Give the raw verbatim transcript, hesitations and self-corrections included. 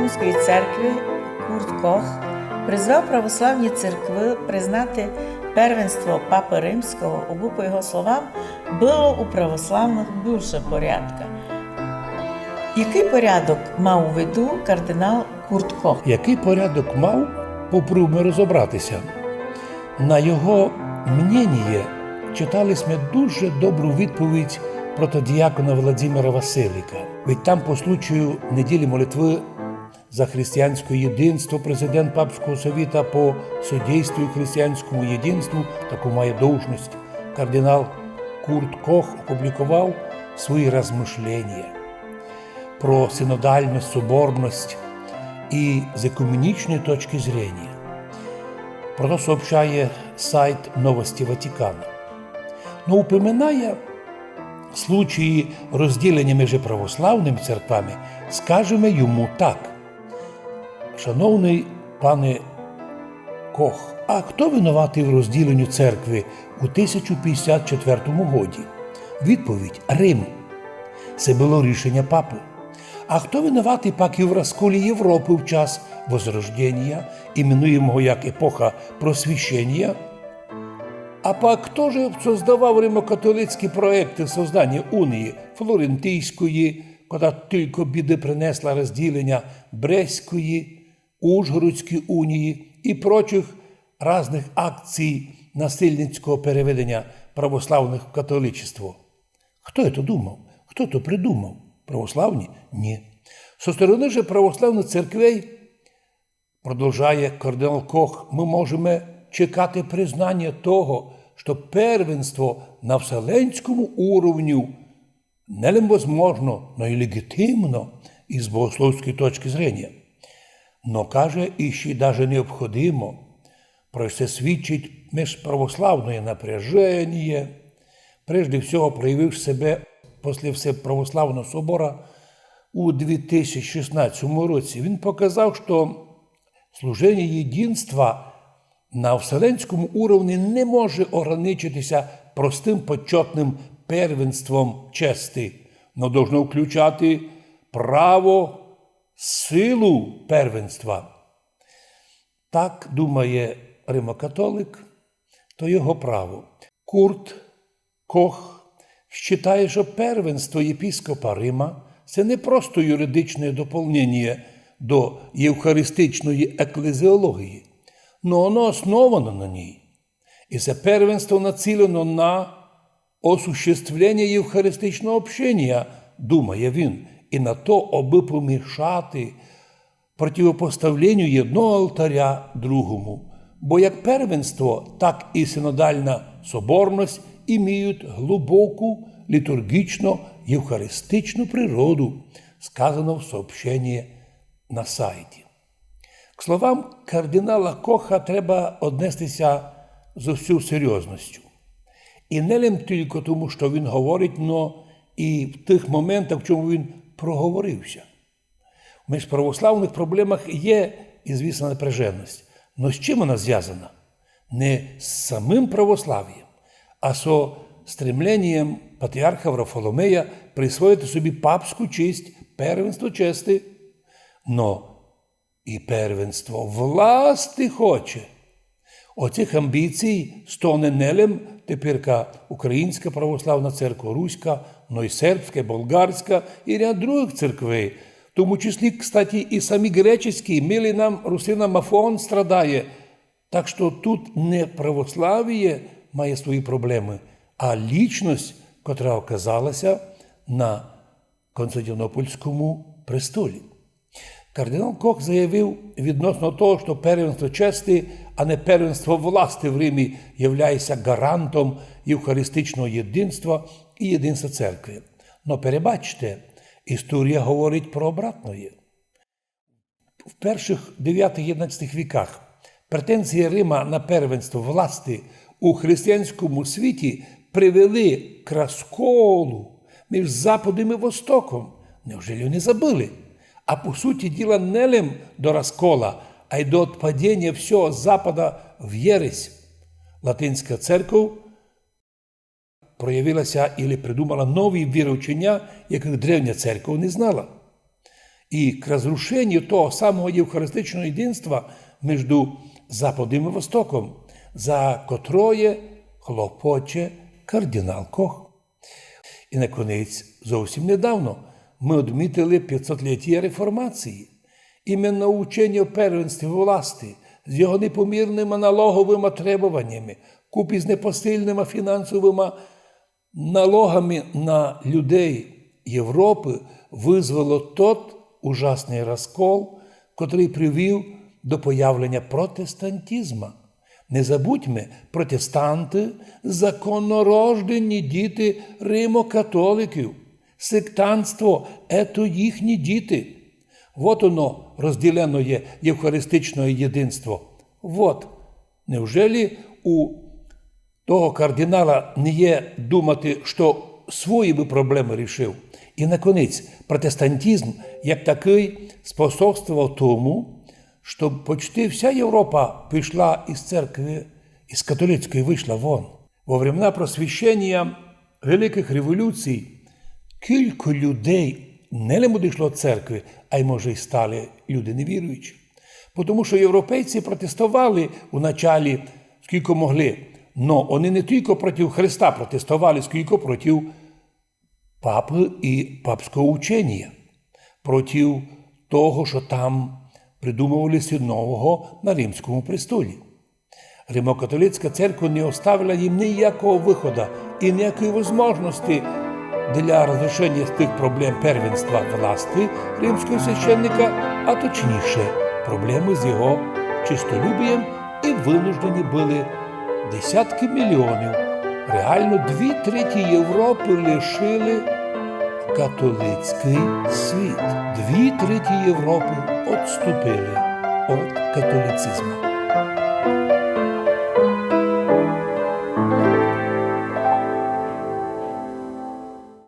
Руської церкви Курт Кох призвав православні церкви признати первенство папы Римського, обы, по його словам, было у православных бульше порядка. Якый порядок мав у виду кардинал Курт Кох? Якый порядок мав, попробуєме розобрати ся. На його мненіє читали сьме дуже добру відповідь протодіякона Владимира Василика. Ведь там по случаю неділі молитвы за християнське єдинство президент Папського совіта по содействию християнському єдинству, таку має должность, кардинал Курт Кох опубліковав свої розмышлення про синодальность, соборность і з екуменічної точки зрения. Про то сообщає сайт Новости Ватикана. Но упоминає случаї розділення між православными церквами, скажеме йому так: Шановный пане Кох, а хто виноватый в розділенню церкви у тисяча пятдесят четвертому годі? Відповідь: Рим. Се было рішеня папы. А хто виноватый пак і в розколі Європы в час Возрожденія, іменуємого як епоха Просвіщенія? А пак хто же создавав римокатолицькі проекты созданя унії Флорентійської, котру тілько біды принесла, розділеня Брестської, Ужгородської унії і прочих разных акцій насильницького переведеня православных в католичество? Хто то думав? Хто то придумав? Православні? Ні. Со стороны же православных церквей, продовжає кардинал Кох, мы можеме чекати признаня того, што первенство на вселенському уровню не лем возможно, но й леґітимно із богословської точки зрения. Но, каже, іщи даже необходимо. Про се свідчить межправославноє напряженіє, прежде всього проявивши себе после Всеправославного собора у дві тисячі шістнадцятому році. Він показав, што служеня єдинства на вселенському уровні не може ограничити ся простым почетным первенством чести, но должно включати право, силу первенства. Так думає римокатолик, то його право. Курт Кох считає, што первенство єпископа Рима — се не просто юридичне дополненіє до євхаристичної еклезіології, но оно основано на ній. І се первенство націлено на осуществлення євхаристичного общенія, думає він, і на то, абы помішати противопоставленню єдного алтаря другому. Бо як первенство, так і синодальна соборность иміють глубоку літурґічно-євхаристичну природу, сказано в сообщении на сайті. К словам кардинала Коха треба однести ся з усю серйозностю. І не лем тілько тому, што він говорить, но і в тых моментах, в чому він проговорив ся. В межправославных проблемах є ізвісна напряженость. Но з чим она звязана? Не з самым православієм, а со стремленієм патріарха Варфоломея присвоїти собі папську честь, первенство чести. Но і первенство власти хоче. О цих амбіцій стоне не лем теперка Українська православна церква руська, но й сербська, болгарська і ряд другых церквей, в тому числі, кстати, і самі греческій, милый нам русинам Афон страдає. Так што тут не православіє має свої проблемы, а лічность, котра оказала ся на Константинопольському престолі. Кардинал Кох заявив відносно того, што первенство чести, а не первенство власти в Римі, являє ся гарантом євхаристичного єдинства і єдинства церкви. Но перебачте, історія говорить про обратноє. В першых девятых-єдинадцятых віках претензії Рима на первенство власти у християнському світі привели к розколу між Западом і Востоком. Неужели вони забыли? А по суті діла не лем до розкола, а й до отпадіння всього Запада в єресь. Латинська церков проявила ся или придумала нові віровченя, якых древня церков не знала. и к разрушению того самого євхаристичного єдинства между Западом и Востоком, за котроє хлопоче кардинал Кох. И наконець, зовсім недавно мы одмітили пятсотлітя реформації. Именно ученя о первенстві власти з його непомірныма налоговыма требованями, купі з непосильныма фінансовыма налогами на людей Європы вызвало тот ужасный розкол, котрый привів до появленя протестантизма. Не забудьме, протестанты — законорождені діти римокатоликів. Сектантство — ето їхні діти. Вот оно, розділеноє євхаристичноє єдинство. Вот. Невже у того кардинала не є думати, што свої бы проблемы рішив? И наконець, протестантизм як такый способствовав тому, што почти вся Європа пішла из церкви, из католицької вышла вон. Во времена просвіщенія, великых революцій, кілько людей не лем одышло од церкви, ай може й стали люди невіруючі. Потому што європейці протестовали у началі, скілько могли, но они не тілько проти Христа протестовали, скілько проти папы и папського ученя, проти того, што там придумовали си нового на Римському престолі. Римокатолицька церква не оставила їм ниякого выхода и ниякої возможности для розрішеня з тых проблем первенства власти римського священника, а точніше, проблемы з його чистолюбієм и вынуждені были десяткы мільйонів, реално дві треті Європы лишили католицькый світ. Дві треті Європы одступили од католицизма.